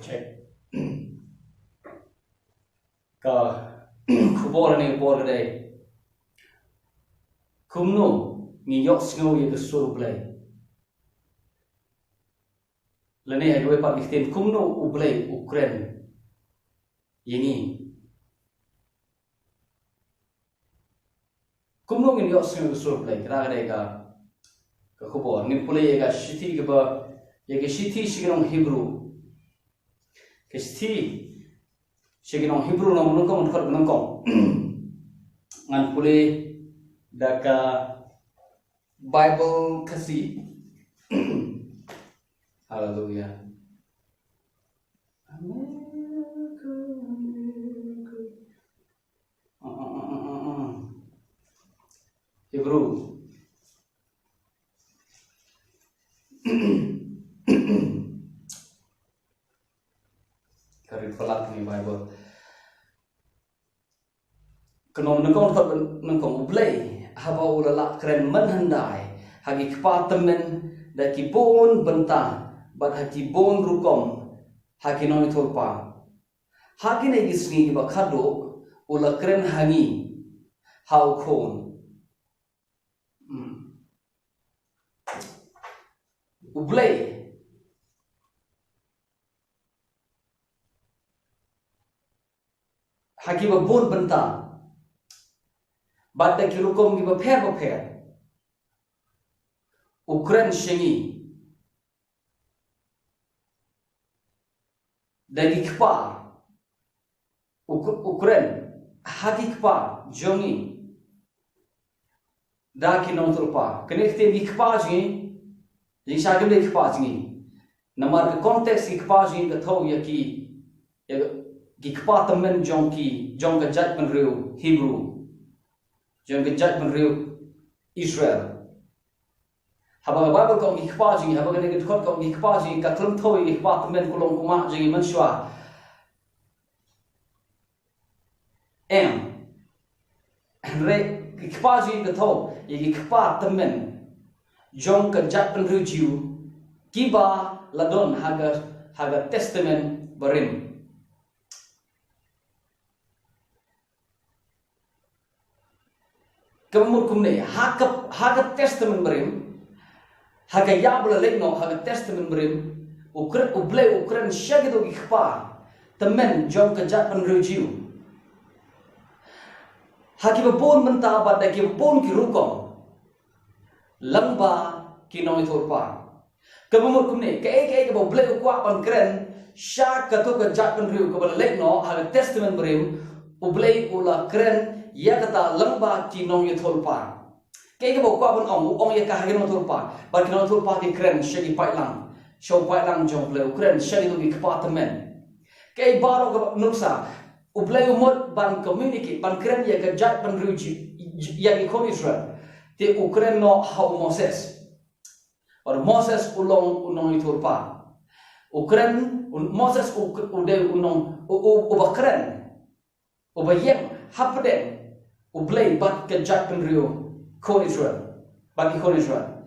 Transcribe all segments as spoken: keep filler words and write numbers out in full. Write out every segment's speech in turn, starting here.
Check. Ka khubor ne por ka dei, kumno ngin ïohsngew ïa ka sur U Blei? Lane ha kawei pat ngi ktien, kumno U Blei u kren ïa ngi? Kumno ngin ïohsngew ïa ka sur U Blei? Kata ka dei ka, ka khubor. Ngin pule ïa ka shithi kaba, ïa ka shithi sha ki nong Hebru. Ka shithi sha ki nong Hebru, nong nyngkong, nong khat, nong nyngkong. Ngan pule da ka Bible Khasi. Haleluia. Hebru. Ka rit palat kane Bible. Ka nong nyngkong, nong khat, nong nyngkong. U Blei haba u la lah kren mynhyndai ha ki kpa tymmen da ki bun bynta bad ha ki bun rukom ha ki nongïathuhlypa, ha kine ki sngi kiba khadduh u la kren ha ngi ha u Khun. Hmm. U Blei ha kiba bun bynta bad da ki rukom kiba pher bapher u kren sha ngi. Da ki kpa, u k-, u kren ha ki kpa jong ngi da ki nongïathuhlypa. Kane ka ktien ki kpa jong ngi, jingshai kane ki kpa jong ngi. Namar ka context ki kpa jong ngi ka thew ïa ki, ïa ki kpa tymmen jong ki, jong ka jaitbynriew Hebru, jong ka jaitbynriew Israel. Haba ka Bible ka ong ki kpa jong ngi, haba kane ka dkhot ka ong ki kpa jong ngi, ka khlem thew ïa ki kpa tymmen, ki long ki ummat jong ngi mynshuwa. Em. Hynrei ki kpa jong ngi ka thew ïa ki kpa tymmen jong ka jaitbynriew Jiw kiba la don ha ka, ha ka Testament Barim. Kaba mut kumne, ha ka, ha ka Testament Barim, ha ka ïa ba la leit noh, ha ka Testament Barim, u kren, U Blei u kren sha kito ki kpa tymmen jong ka jaitbynriew Jiw ha kiba bun bynta bad da kiba bun ki rukom lyngba ki nongïathuhlypa. Kaba mut kumne, kaei kaei kaba U Blei u kwah ban kren sha kato ka jaitbynriew kaba la leit noh ha ka Testament Barim, U Blei u la kren ïa kata lyngba ki nongïathuhlypa. Kaei kaba u kwah ban ong, u ong ïa ka ha ki nongïathuhlypa, bad ki nongïathuhlypa ki kren sha ki paidlang, sha u paidlang jong U Blei, u kren sha kito ki kpa tymmen. Kaei baroh kaba nuksa, U Blei u mut ban communicate, ban kren ïa ka jaitbynriew Jiw, ïa ki khun Israel. Te u kren noh ha u Moses. Bad u Moses u long u nongïathuhlypa. U kren, u Moses u, u dei u nong, u, u, uba kren, uba ïeng hapdeng U Blei bad ka jaitbynriew khun Israel, bad ki khun Israel.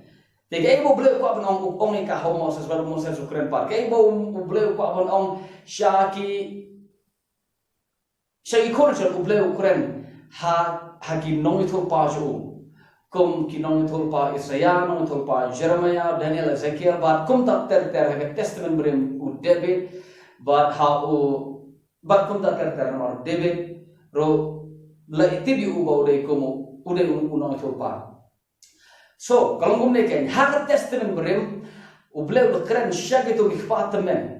Te kaei ba U Blei u kwah ban ong, u ong ïa ka ha u Moses, bad u Moses u kren pat. Kaei ba U Blei u kwah ban ong sha ki sha ki khun Israel, U Blei u kren ha, ha ki nongïathuhlypa jong u. Kum ki nongïathuhlypa Isaiah, nongïathuhlypa Jeremiah, Daniel, Ezekiel, bad kumta ter ter ha ka Testament Barim, u David, bad ha u, bad kumta ter ter namar u David ruh la itip ïa u ba u dei kum u, u dei u, u nongïathuhlypa. So, ka long kumne kein, ha ka Testament Barim, U Blei u la kren sha kito ki kpa tymmen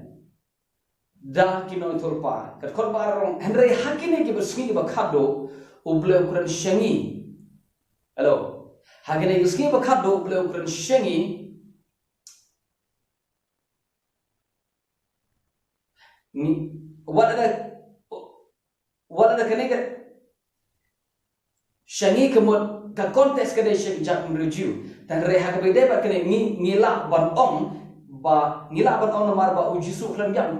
da ki nongïathuhlypa. Ka dkhot ba ar ka ong, hynrei ha kine kiba sngi kiba khadduh, U Blei u kren sha ngi. Hello. Ha kine ki sngi kiba khadduh, U Blei u kren sha ngi. Ngi, wat la da, wat la da kane ka sha ngi ka mut ka context ka dei sha ki jaitbynriew Jiw. Hynrei ha kaba ïadei bad kane ngi, ngi lah ban ong ba, ngi lah ban ong namar ba u Jisu u khlem ïap.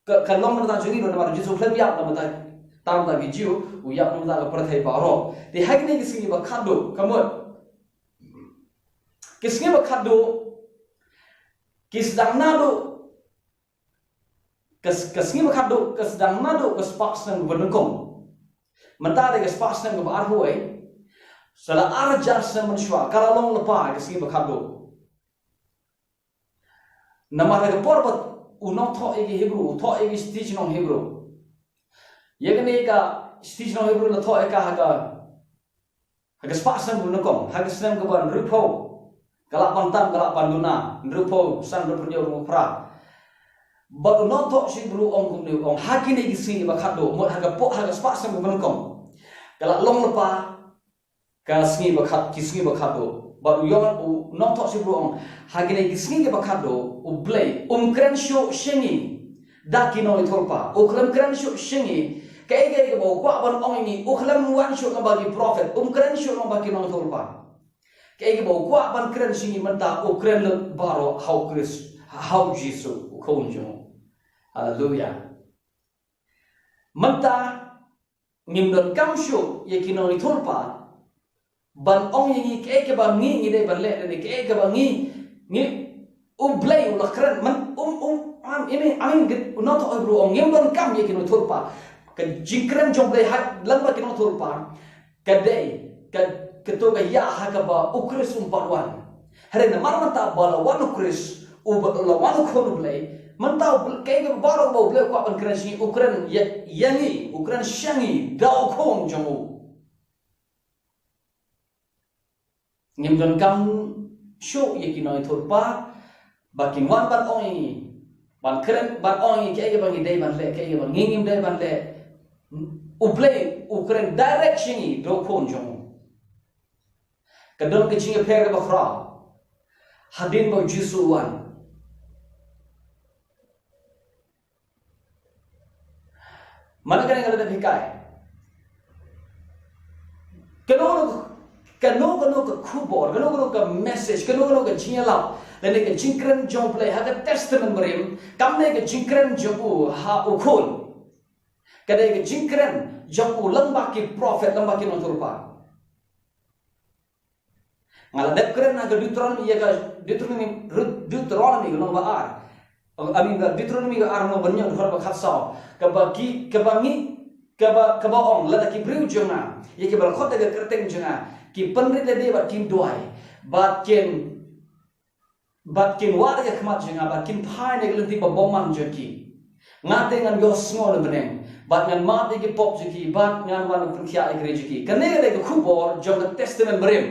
Ka, ka long na ka bynta jong ngi namar u Jisu u khlem ïap na ka bynta, tang na ka bynta ki Jiw, u ïap na ka bynta ka pyrthei baroh. Te ha kine ki sngi ba khadduh, ka mut ki sngi ba khadduh ki sdang naduh ka, ka sngi ba khatduh ka sdang naduh ka spah snem ba nyngkong. Mynta dei ka spah snem kaba arphew wei. Sa la ar hajar snem mynshuwa ka la long lypa ka sngi ba khatduh. Namar ha ka por ba u nongthoh ïa ki Hebru u thoh ïa ki shithi shnong Hebru. Ïa kane ka shithi shnong Hebru la thoh ïa ka ha ka ha ka spah snem ba nyngkong, ha ka snem kaba hynriewphew, ka la ban tam, ka la ban duna, hynriewphew san, hynriewphew hynñiew, hynriewphew phra. Bad u nongthoh Hebru u ong kumne, u ong ha kine ki sngi ba khatduh, mut ha ka por, ha ka spah snem ba nyngkong, ka la long lypa ka sngi ba khat, ki sngi ba khatduh. Bad u ong, u nongthoh Hebru u ong ha kine ki sngi ba khatduh U Blei um kren shuh sha ngi da ki nongïathuhlypa. U khlem kren shuh sha ngi. Kaei kaei kaba u kwah ban ong ïa ngi u khlem wan shuh lyngba ki prophet, um kren shuh lyngba ki nongïathuhlypa. Kaei kaba u kwah ban kren sha ngi mynta u kren lut baroh ha U Khrist, ha U Jisu u Khun jong u. Haleluya. Mynta ngim donkam shuh ïa ki nongïathuhlypa ban ong ïa ngi kaei kaba ngi ngi dei ban leh, ne kaei kaba ngi, ngi, U Blei u la kren man, um, um, am, ini, amin, git, u nongthoh Hebru u ong ngim donkam ïa ki nongïathuhlypa. Ka jingkren jong U Blei ha lyngba ki nongïathuhlypa ka dei ka, kato ka ïa ha kaba U Khrist um pat wan. Hynrei namar mynta ba la wan U Khrist, u ba la wan U Khun U Blei, mynta U Blei, kaei kaba baroh ba U Blei u kwah ban kren sha ngi, u kren ïa, ïa ngi, u kren sha ngi da U Khun jong u. Ngim donkam shuh ïa ki nongïathuhlypa ba kin wan ban ong ïa ngi, ban kren, ban ong ïa ngi kaei kaba ngi dei ban leh, kaei kaba ngi ngim dei ban leh. U Blei u kren direct sha ngi da U Khun jong u. Ka don ka jingïapher kaba khraw hadien ba U Jisu u wan. Mano kane nga la dep hikai? Kano kano, kano kano ka khubor, kano kano ka message, kano kano ka jingïalap lane ka jingkren jong U Blei ha ka Testament Barim kam dei ka jingkren jong u ha U Khun. Ka dei ka jingkren jong u lyngba ki prophet, lyngba ki nongïathuhlypa. Nga la dep kren ha ka Deuteronomy, ïa ka Deuteronomy, Deuteronomy ka lynnong ba ar. I mean, ka Deuteronomy ka ar, lynnong ba hynñiew, dkhot ba khatsaw. Kaba ki, kaba ngi, kaba, kaba ong, lada ki briew jong nga, ïa kiba la khot da ka kyrteng jong nga, ki pynrit lade bad kin duwai, bad kin, bad kin wad ïa ka khmat jong nga, bad kin phai na ka lynti ba bymman jong ki, nga te ngan ïohsngew na bneng, bad ngan map ïa ki pop jong ki, bad ngan wan pynkhiah ïa ka ri jong ki. Kane ka dei ka khubor jong ka Testament Barim.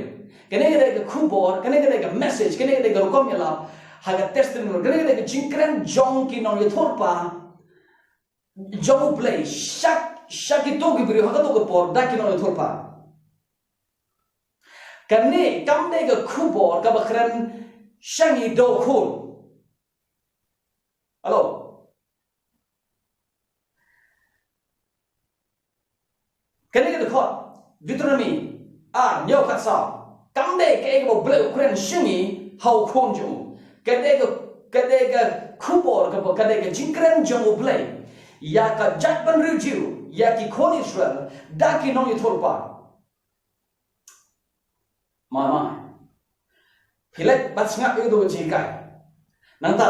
Kane ka dei ka khubor, kane ka dei ka message, kane ka dei ka rukom ïalap ha ka Testament Barim. Kane ka dei ka jingkren jong ki nongïathuhlypa jong U Blei sha, sha kito ki briew ha kato ka por da ki nongïathuhlypa. Kane kam dei ka khubor kaba kren sha ngi da U Khun. Hello. Kane ka dkhot Deuteronomy ar, hynñiew, khatsaw. Kam dei kaei kaba U Blei u kren sha ngi ha U Khun jong u. Ka dei ka, ka dei ka khubor kaba, ka dei ka jingkren jong U Blei ïa ka jaitbynriew Jiw, ïa ki khun Israel da ki nongïathuhlypa. Mama. Phi leit ban sngap ïa uto u jinghikai. Nangta,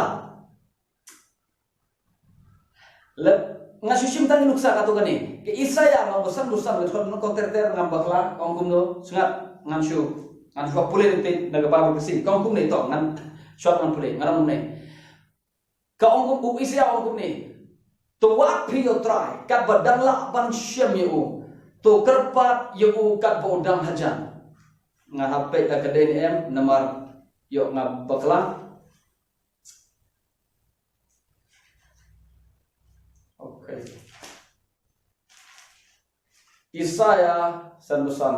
leit, nga shu shim tang ïa nuksa katto katne. Ka Isaiah lynnong ba san, dkhot, lynnong ko ter ter, ngam bakla, ka ong kumno, sngap, ngan shu, ngan shu pule lynti na ka Baibl Khasi. Ka ong kumne to, ngan shu ngan pule, ngan ong kumne. Ka ong kum, u Isaiah u ong kumne. To wad phi ïa U Trai katba dang lah ban shem ïa u. To kyrpad ïa u katba u dang hajan. Ngan hap peit lada ka dei ne em, namar ïoh nga bakla. Okay. Isaiah san ba san.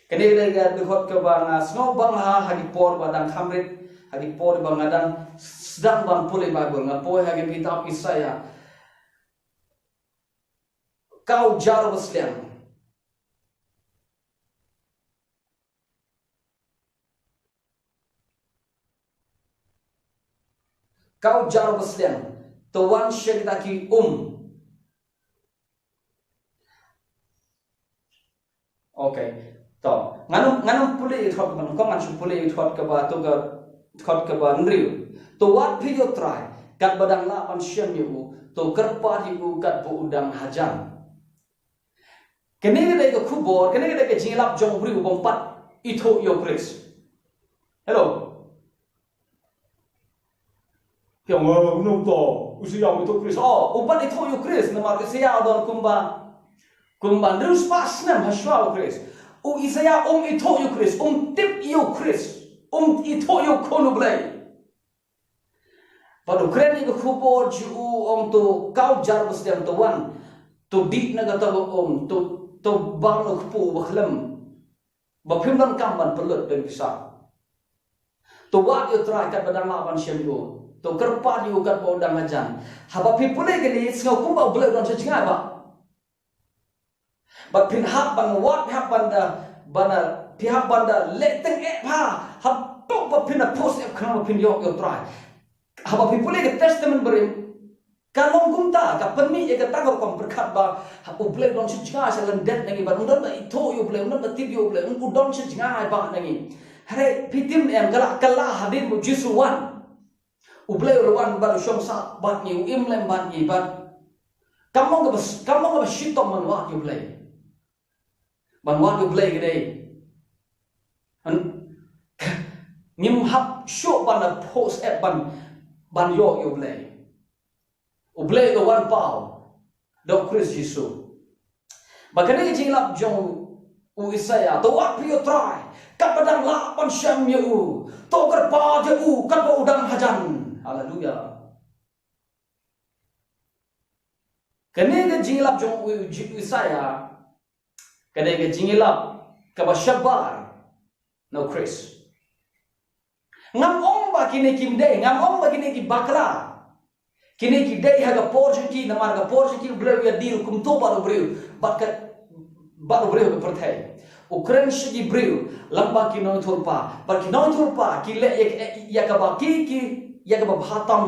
Kane ka dei ka dkhot kaba nga sngewbang ha, ha ki por ba dang kham rit, ha ki por ba nga dang sdang ban pule Baibl, nga poi ha ka kitab Isaiah. Ka ujar ba sliang. Ka ujar ba sliang. To wan sha kita ki um. Okay. To. Ngan ym, ngan ym pule ïa dkhot kaba, ngan shu pule ïa dkhot kaba, to ka, dkhot kaba hynriew. To wad phi ïa U Trai katba dang lah ban shem ïa u, to kyrpad ïa u katba u dang hajan. Kane ka dei ka khubor, kane ka dei ka jingïalap jong u briew u bym pat ithuh ïa u Khrist. Hello. Phi ong, "Oh, u nongto, u Isaiah um ithuh Khrist." Oh, um pat ithuh ïa u Khrist, namar u Isaiah u don kumba, kumba hynriew spah snem ha shuwa u Khrist. U Isaiah um ithuh ïa u Khrist, um tip ïa u Khrist, um ithuh ïa u Khun u Blei. Bad u kren ïa ka khubor jong u, ong, to kaw jar ba sdang, to wan, to dih na kata ka um, to, to bam na u kpu ba khlem, ba phim donkam ban pynlut pynpisa. To wad ïa u Trai katba dang lah ban shem ïa u, to kyrpad ïa u katba u dang hajan. Haba phi pule kane, sngew kumba u Blei u don sha jngai ba. Bad phin hap ban wad, phin hap ban da, ban da, phin hap ban da leh teng eh bha, haduh ba phin da pus eh khnang ba phin ïoh ïa u Trai. Haba phi pule ka Testament Barim, ka long kumta, ka pynmih ïa kata ka rukom pyrkhat ba u Blei u don sha jngai sha lyndet na ngi, bad um don ba ithuh ïa u Blei, um don ba tip ïa u Blei, um, u don sha jngai bha na ngi. Hynrei phi tip ne em, ka la, ka la hadien ba u Jisu u wan. U Blei u la wan bad u shong sah bad ngi, u im lem bad ngi, bad kam long kaba, kam long kaba shitom ban wad ïa u Blei. Ban wad ïa u Blei ka dei, han, ngim hap shuh ban da pus eh ban, ban ïoh ïa u Blei. U Blei u la wan paw da u Khrist Jisu. Ba kane ka jingïalap jong u Isaiah, to wad phi ïa u Trai, katba dang lah ban shem ïa u, to kyrpad ïa u katba u dang hajan. Haleluya. Kane ka jingïalap jong u, u Isaiah, kane ka jingïalap kaba shabar na u Khrist. Ngam ong ba kine kim dei, ngam ong ba kine ki bakla. Kine ki dei ha ka por jong ki, namar ka por jong ki u Blei u ïa deal kumto bad u briew, bad ka, bad u briew ka pyrthei. U kren sha ki briew lyngba ki nongïathuhlypa, bad ki nongïathuhlypa ki leh ïa, ïa kaba ki, ki, ïa kaba bha tam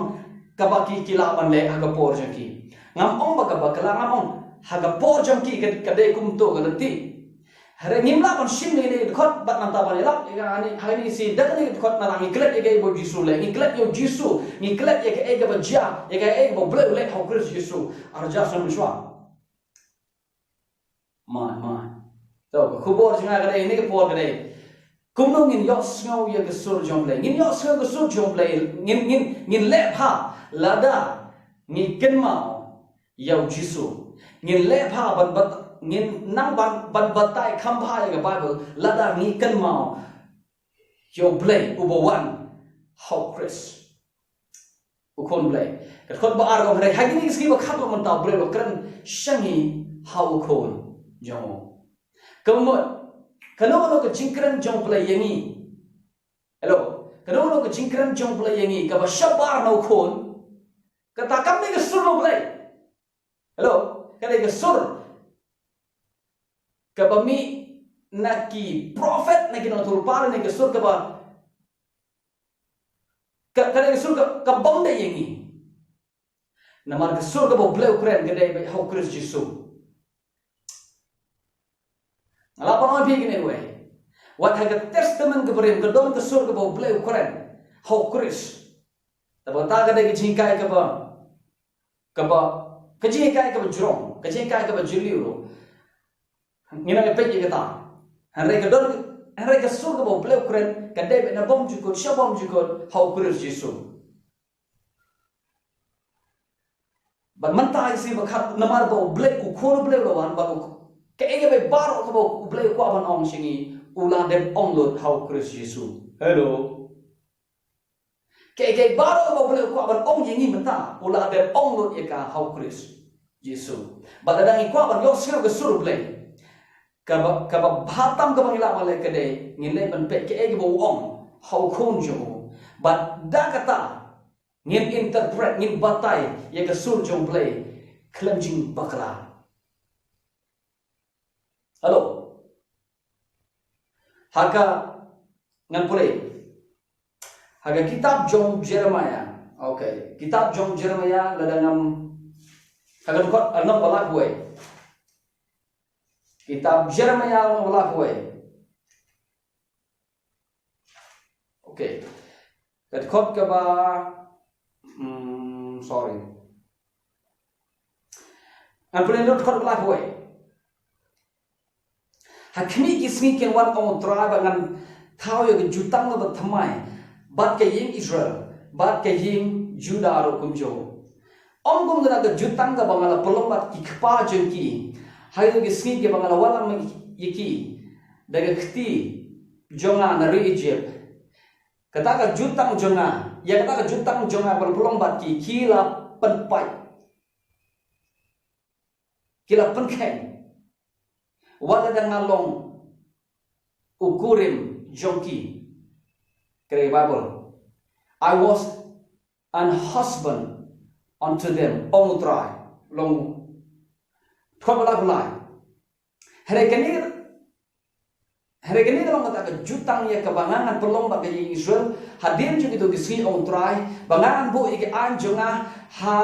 kaba ki, ki lah ban leh ha ka por jong ki. Ngam ong ba ka bakla, ngam ong, ha ka por jong ki ka, ka dei kumto ka lynti. Hynrei ngim lah ban shim ïa kane ka dkhot bad nangta ban ïalap ïa kane, ha kane ka sngi, da kane ka dkhot, namar ngi klet ïa kaei ba u Jisu u leh, ngi klet ïa u Jisu, ngi klet ïa kaei kaba jia, ïa kaei kaba u Blei u leh ha u Khrist Jisu. Ar hajar snem mynshuwa. Mai, mai. To, ka khubor jong nga ka dei, kane ka por ka dei, kumno ngin ïohsngew ïa ka sur jong u Blei. Ngin ïohsngew ka sur jong u Blei, ngin, ngin, ngin leh bha lada ngi kynmaw ïa u Jisu. Ngin leh bha ban bat-, ngin nang ban, ban batai kham bha ïa ka Baibl lada ngi kynmaw ïa u Blei uba wan ha u Khrist, u Khun Blei. Ka dkhot ba ar ka ong, hynrei ha kine ki sngi ba khatduh mynta u Blei u la kren sha ngi ha u Khun jong u. Ka mut, kano kano ka jingkren jong u Blei ïa ngi. Hello. Kano kano ka jingkren jong u Blei ïa ngi kaba shabar na u Khun, kata kam dei ka sur na u Blei. Hello, ka dei ka sur kaba mih na ki prophet, na ki nongïathuhlypa, ne ka sur kaba, ka, ka dei ka sur ka, ka bym dei ïa ngi. Namar ka sur kaba u Blei u kren ka dei beit ha u Khrist Jisu. Nga lah ban ong ïa phi kane kawei. Wat ha ka Testament kaba rim ka don ka sur kaba u Blei u kren ha u Khrist. Te ba kata ka dei ka jinghikai kaba, kaba, ka jinghikai kaba jrong, ka jinghikai kaba jylliew ruh. Ngin nang ïa peit ïa kata. Hynrei ka don, hynrei ka sur kaba u Blei u kren ka dei beit na bymjukut sha bymjukut ha u Khrist Jisu. Bad mynta ka sngi ba khat, namar ba u Blei, u Khun u Blei u la wan, bad u, kaei kaei baroh kaba u Blei u kwah ban ong sha ngi u la dep ong lut ha u Khrist Jisu. Hello. Kaei kaei baroh kaba u Blei u kwah ban ong ïa ngi mynta u la dep ong lut ïa ka ha u Khrist Jisu. Bad lada ngi kwah ban ïohsngew ka sur u Blei, kaba, kaba bha tam kaba ngi lah ban leh ka dei ngin leit ban peit kaei kaba u ong ha u Khun jong u. Bad da kata ngin interpret, ngin batai ïa ka sur jong u Blei khlem jingbakla. Hello. Ha ka, ngan pule. Ha ka kitab jong Jeremiah. Okay. Kitab jong Jeremiah, lada ngam, ha ka dkhot, ah, nong ba la kawei. Kitab Jeremiah nong ba la kawei. Okay. Ka dkhot kaba, hmm, Sorry. Ngan pule lut khot bala kawei. Ha khmih ki sngi kin wan, ong U Trai, ba ngan thaw ïa ka jutang kaba thymmai bad ka ïing Israel bad ka ïing Judah ruh kumjuh. Ym kum kata ka jutang kaba nga la pynlong bad ki kpa jong ki ha kito ki sngi kiba nga la wallam ïa ki da ka kti jong nga na ri Egypt. Kata ka jutang jong nga, ïa kata ka jutang jong nga ba la pynlong bad ki, ki la pynpait, ki la pynkheiñ, wat lada nga long u kurim jong ki. Kata ka Baibl. I was an husband unto them, ong U Trai. Long, khot bala kawei. Hynrei kane, hynrei kane ka long kata ka jutang ïa kaba nga ngan pynlong bad ka ïing Israel hadien jong kito ki sngi, ong U Trai, ba nga ngan buh ïa ki aiñ jong nga ha,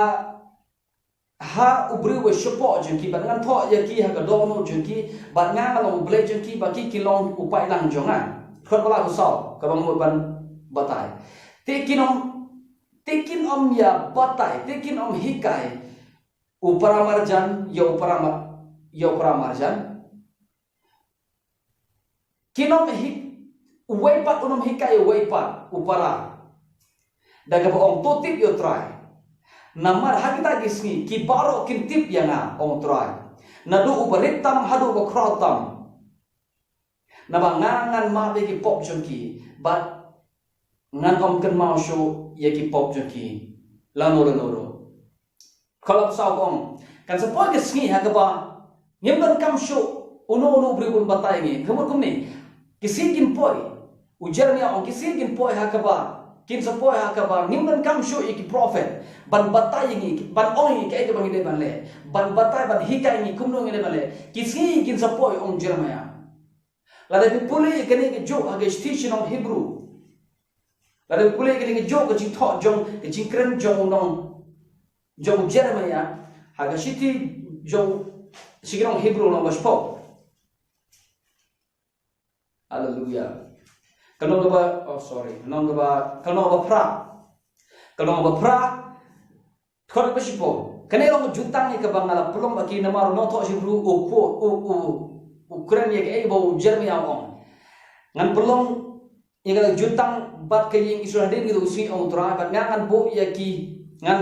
ha u briew ba shapoh jong ki, bad ngan thoh ïa ki ha ka dohnud jong ki, bad nga ngan long U Blei jong ki, bad ki kin long u paidlang jong nga. Khot bala kawei, kaba nga mut ban batai. Te kin ym, te kin ym ïa batai, te kin ym hikai u para marjan ïa u para ma-, ïa u para marjan. Kin ym hi-, uwei pat un ym hikai uwei pat u para. Da kaba ong, to tip ïa U Trai. Namar ha kita ki sngi ki baroh kin tip ïa nga, ong U Trai, naduh u barit tam haduh u bakhraw tam. Naba nga ngan map ïa ki pop jong ki, bad ngan ym kynmaw shuh ïa ki pop jong ki lano lano ruh. Khlem saw kong, kan sa poi ka sngi ha kaba ngim donkam shuh uno uno u briew ban batai ïa ngi. Ka mut kumne, ki sngi kin poi, u Jeremiah ong, ki sngi kin poi ha kaba, kin sa poi ha kaba ngim donkam shuh ïa ki prophet ban batai ïa ngi, ban ong ïa ngi kaei kaba ngi dei ban leh, ban batai, ban hikai ïa ngi kumno ngi dei ban leh. Ki sngi kin sa poi, ong Jeremiah. Lada phi pule ïa kane kajuh ha ka shithi shnong Hebru. Lada phi pule ïa kane kajuh, ka jingthoh jong, ka jingkren jong u nong, jong u Jeremiah ha ka shithi jong, sha ki nong Hebru lynnong ba shiphew. Haleluya. Ka lynnong kaba, oh, sorry, ka lynnong kaba, ka lynnong kaba phra. Ka lynnong kaba phra. Khot ba shiphew. Kane long jutang ïa kaba nga la pynlong bad ki, namar u nongthoh Hebru u, u, u, u kren ïa kaei ba u Jeremiah u ong. Ngan pynlong ïa ka jutang bad ka ïing Israel hadien kito ki sngi, ong U Trai, bad nga ngan buh ïa ki, ngan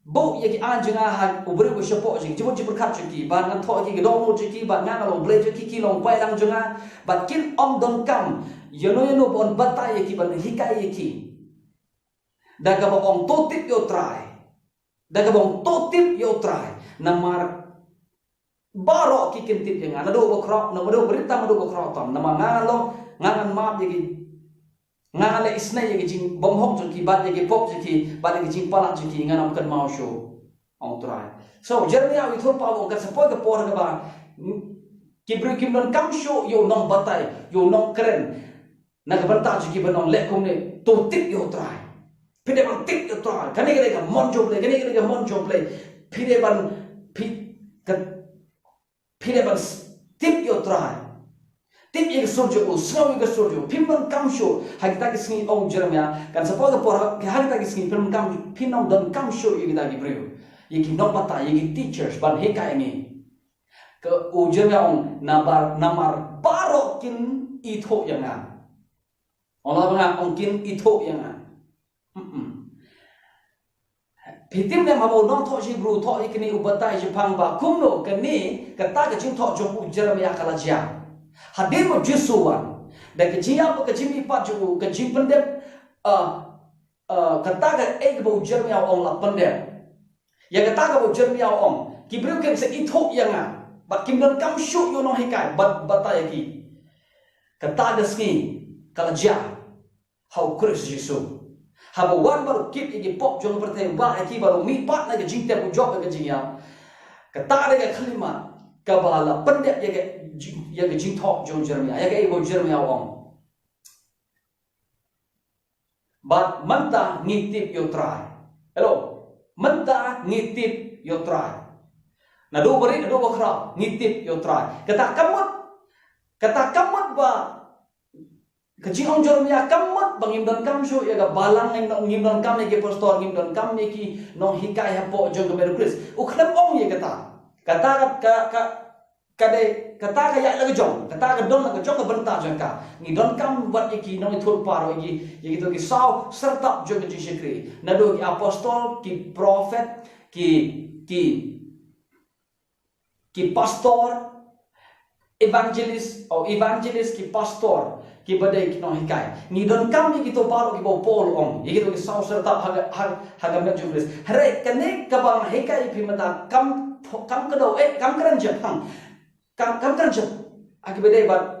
buh ïa ki aiñ jong nga ha u briew ba shapoh jong ki, jingmut jingpyrkhat jong ki, bad ngan thoh ïa ki ka dohnud jong ki, bad nga ngan long Blei jong ki, ki long paidlang jong nga, bad kin ym donkam ïano ïano ban batai ïa ki, ban hikai ïa ki. Da kaba ong, to tip ïa U Trai. Da kaba ong, to tip ïa U Trai. Namar baroh ki kin tip ïa nga, naduh u bakhraw, naduh u barit tam haduh u bakhraw tam. Namar nga ngan long, nga ngan map ïa ki, nga ngan leh isynei ïa ki jingbymhok jong ki, bad ïa ki pop jong ki, bad ïa ki jingpalat jong ki, ngan ym kynmaw shuh, ong U Trai. So Jeremiah u ïathuhpaw, u ong kan sa poi ka por kaba, mm, ki briew kim donkam shuh ïa u nongbatai, ïa u nongkren. Na ka bynta jong ki ban ong leh kumne, to tip ïa U Trai. Phi dei ban tip ïa U Trai. Kane ka dei ka mon jong U Blei, kane ka dei ka mon jong U Blei. Phi dei ban, phi, ka, phi dei ban s-, tip ïa U Trai. Tip ïa ka sur jong u, sngew ïa ka sur jong u. Phim donkam shuh ha kita ki sngi, ong Jeremiah. Kan sa poi ka por ha, ha kita ki sngi phim donkam, phim donkam shuh ïa kita ki briew, ïa ki nongbatai, ïa ki teachers ban hikai ïa ngi. Ka u Jeremiah ong, namar, namar baroh kin ithuh ïa nga. Ong la ba nga ong kin ithuh ïa nga. Mm-mm. Phi tim ne em haba u nongthoh Hebru u thoh ïa kane, u batai shaphang ba kumno kane, kata ka jingthoh jong u Jeremiah ka la jia. Hadien ba u Jisu u wan, da ka jingïap, ka jingmihpat jong u, ka jingpyndep, ah, ah, kata kaei kaba u Jeremiah u ong la pyndep. Ïa kata kaba u Jeremiah u ong, ki briew kin sa ithuh ïa nga, bad kim donkam shuh ïa u nonghikai ban batai ïa ki. Kata ka sngi ka la jia ha u Khrist Jisu. Haba u wan bad u kit ïa ki pop jong ka pyrthei, u bah ïa ki, bad u mihpat na ka jingtep, u jop ïa ka jingïap. Kata ka dei ka khyllipmat kaba la pyndep ïa ka jing, ïa ka jingthoh jong u Jeremiah, ïa kaei ba u Jeremiah u ong. Bad mynta ngi tip ïa U Trai. Hello. Mynta ngi tip ïa U Trai. Naduh barit haduh bakhraw ngi tip ïa U Trai. Kata ka mut, kata ka mut ba Ka jingong Jeremiah kam mut ba ngim donkam shuh ïa ka balang, ngim don, ngim donkam ïa ki pastor, ngim donkam ïa ki nonghikai hapoh jong ka met u Khrist. U khlem ong ïa kata. Kata ka, ka, ka, ka dei, kata ka ïaid la ka jong, kata ka don la ka jong ka bynta jong ka. Ngi donkam wat ïa ki nongïathuhlypa, ïa ki, ïa kito ki saw syrtap jong ka jingshakri. Naduh ki apostol, ki prophet, ki, ki ki pastor, evangelist, o evangelist, ki pastor, ki ba dei ki nonghikai. Ngi donkam ïa kito baroh kiba u Paul u ong, ïa kito ki saw syrtap ha ka, ha, ha ka met jong u Khrist. Hynrei kane kaba nga hikai ïa phi mynta kam, kam kdew, eh, kam kren jep hang. Kam, kam kren jep. Ha kiba dei bad